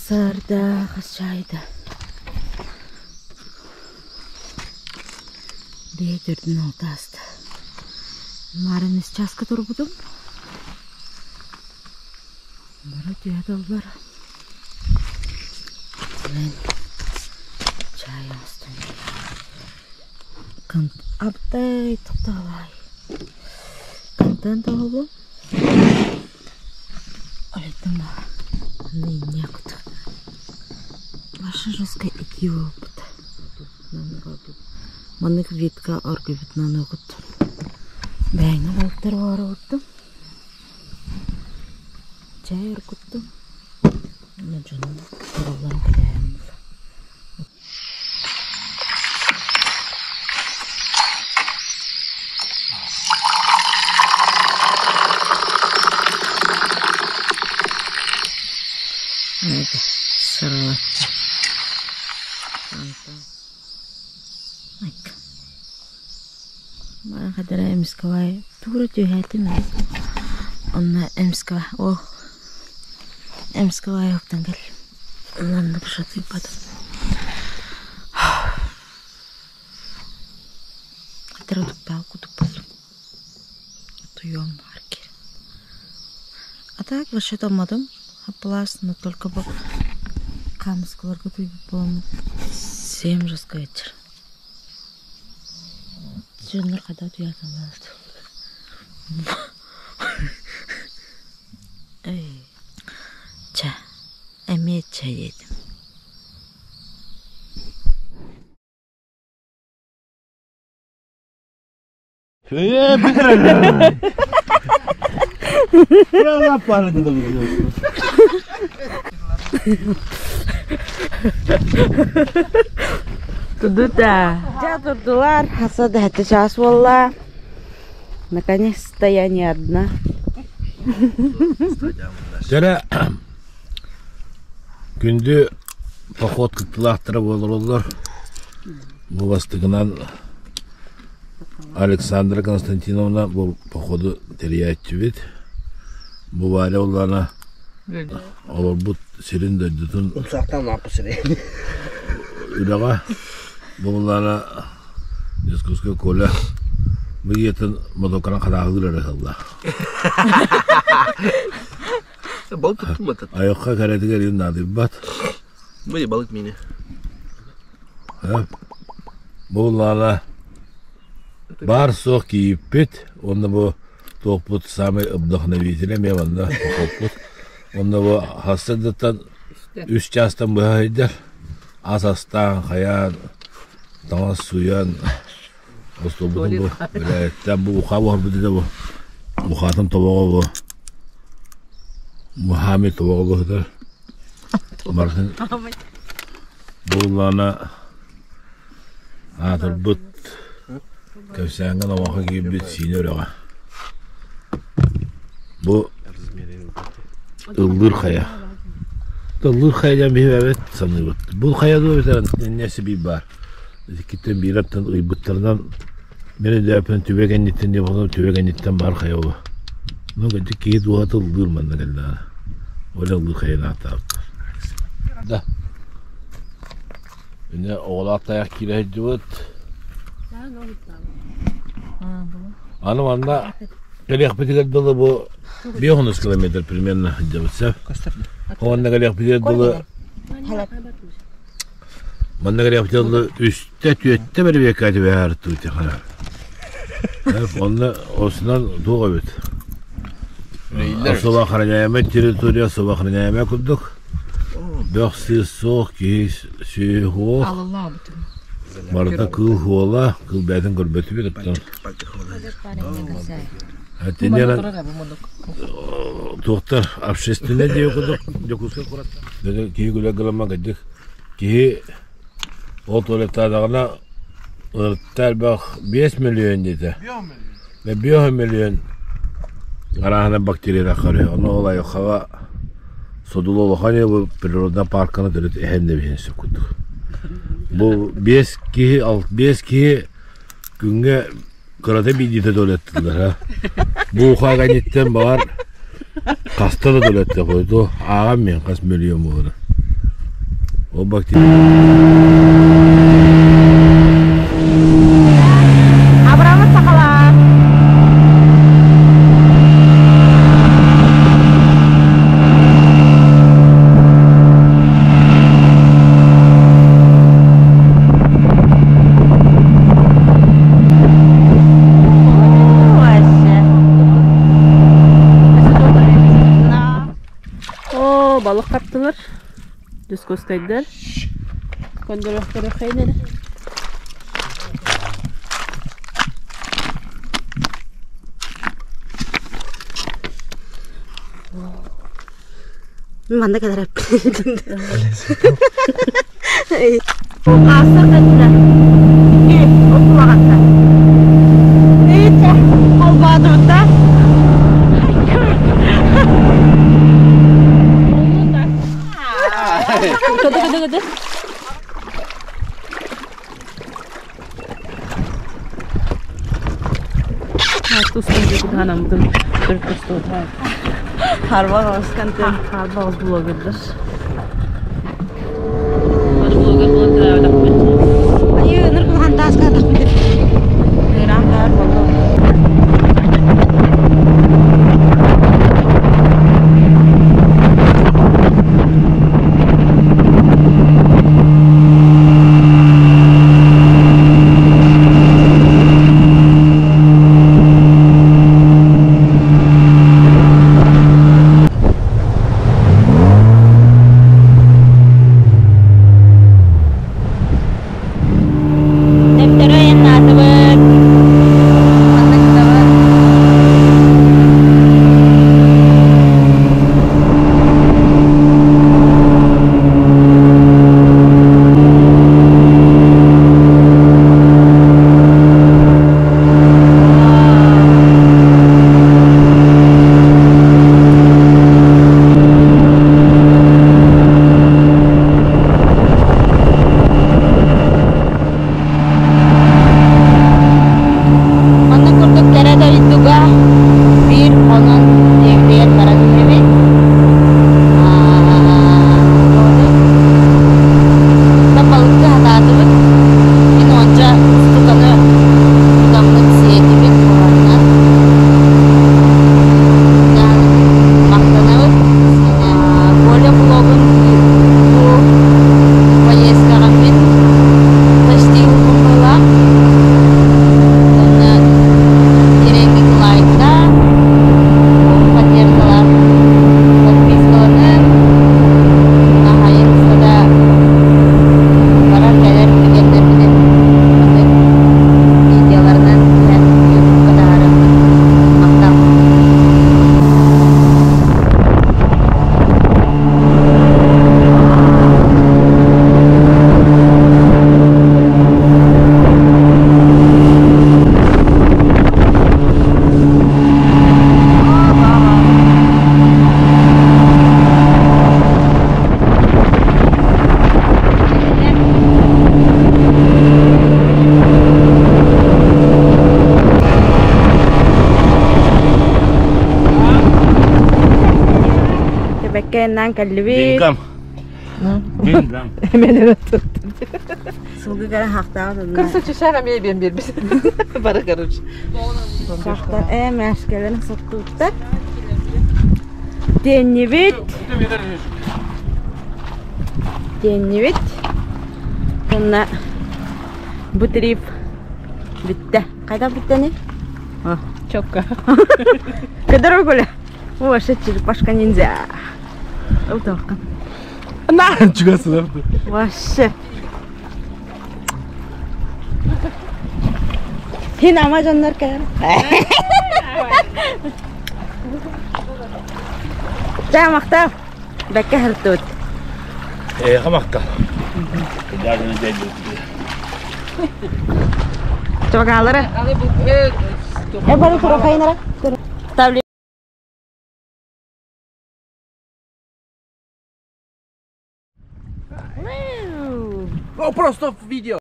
Сарда хас чаайда. Бэйэ төрдүн алтааста. Марын үс чааска турбутум. Бары түһэ тыллар. Мен чай оҥостон Абтай тоқталай. Контент оҕолу. Олеттым ныне кут. Ваша жесткая итии опыт. Маннык витка оргубитынан огут. Бэйэҥэ балыктар оҥоробуттум. Чай оргуттум. Уонна дьонум туралларын кэтэһэн Сырылаччы. Хадара эмискэ тугура түһээтим онно эмискэ о эмискэ уктан кэллим. Маннык шатыйбатым. Хатара утуктаал кутук буоллум. Утуйуом баар киирэн. А так вообще томмодум. Хаплаас, но только бу хаамыскаларга утуйбут буоламмыт 7 жестко вечер. Дьоннор хата утуйааталлар. Эй, чэ, эмиэ чэйиэтим. Тудута. Дьэ турдулар, хаса да сэттэ чаас буолла. Наконец-то я не одна. Дьэрэ күндү поход кыттыылаахтара буолароллор. Бу бастакынан Александра Константиновна бу походу тэрийээччибит. Бу Варя Улана олорбут сирин дойдутун үрэҕэ бу Улана Дьокуускай Коля бу ийэтин мотоканан харааһылыыр эрэ ыһылла. Балык туттум Айылҕа кэрэтигэр иһин наадыйбат. Бу балык миинэ. Бу Улана баар суох кийииппит уонна бу туохпут самый вдохновитель эмиэ манна похоппут. Онно бу хассыдыттан үс чаастан быһа сылдьар. Ас астаан, хайаан, таҥас сууйан, остуолбутун бу бэлээттэн бу ухаа буһарбыт этэ бу. Ухаатын тобоҕо бу. Мухами тобоҕо бу сытар. Барытын бу улаана аатырбыт кэпсээҥҥэ номоххо киирбит Сиинэ үрэҕэ. Бу Ыллыыр хайа. Ыллыыр хайа диэн биһи эбит саныыбыт. Бу хайа дуо эбэтэр инньэ биир баар. Иккиттэн биир аттан ыйбыттарынан мин өйдөөппүн түбэ кэнниттэн диэн буолан түбэ кэнниттэн баар хайа буолуо. Ну кырдьык киһи дууһата ыллыыр манна кэллэҕинэ. Ол ыллыыр хайаны ааттаабыттар. Да. Инньэ оҕолоох тайах киирэ сылдьыбыт. Аны манна кэлиэхпитигэр дылы бу 5 километр примерно сылдьабыт сөп. Онно кэлиэхпитигэр дылы манна кэлиэхпитигэр дылы үстэ түөттэ бэрэбиэркэ түбэһэр тихара. Онно осунан туох эбит. Особо охраняемая территория, особо охраняемая курдук. Бөх сыыс суох, киһи сүөһү суох. Барыта кыыл хуола, кыыл бэйэтин көрбөтүбүт оттон. Этинэн туохтар общественное диye курдук Дьокуускай куораттан. Киһи күлэр гыламма кырдьык киһи ол туалеттаадаҕына ырытта элбэх 5 миллион диэтэ. 5 миллион арааһына бактериялар көрүө. Ону ол айылҕаҕа содула улахан бу природный парканы төрүт эһэн да биһин сөп курдук. Бу биэс киһи, биэс киһи күҥҥэ кырата биирдиитэ туалеттыыллар ha. Бу ухаа кэнниттэн баҕар хаста да туалеттыа хойуту ааҕан мин хас миллион буолара. Ол бактерия Абрамыт сахалар. О, балык таптылар. Дискускайдар. Көндөрөхтөрөхейнер. Манна кэлэр Ааса кытта. Окулаҕатта. Итэ холбоодубута. Кыды кыды кыды. Тустан төрт Харбақ осканты. Харбақ блогердер. Баш блогер болон тирабедақпыт. Айы, ныр кылган тааска тахпыт. Иран таар болду. Төптөрө айаннаатыбыт. Манна кытабыт. Манна курдук кэрэ дойдуга биир хонон диэбитигэр баран иһэбит. Балыкты хатаатыбыт. Мин уонча устуканы тутаммыт сиэтибит буһарынан. Махтанабыт. Коля блогун бу поездкаҕа мин почти ыллам. Онно Еремик лайктаан, поддержкалаах подпискаланан, аһайын устата барар кэлэр түгэннэрбитин маннык видеоларынан түһэн ютубка таһаарыахпыт. Махтал! Бэккэннэн кэллибит. Деньгам. Деньгам. Сылгы кэрэ хахтаах Кырсы чешаға мен бен бербис. Бары короче. Сахтар мәшкелерин соттуттар. Теннибит. Теннибит. Онна бу трип бүттэ. Қайда бүттені? Четко. Кыдыр Коля. О, черепашка ниндзя. Утаққан. На, чугасына. Вообще. Хин амажаннар кәр. Жа мақтав. Бәкке хыртут. Э, хамакта. Даже не дәйді. Чогалары. Э, бары турахайнара. Ставлю. О, просто в видео.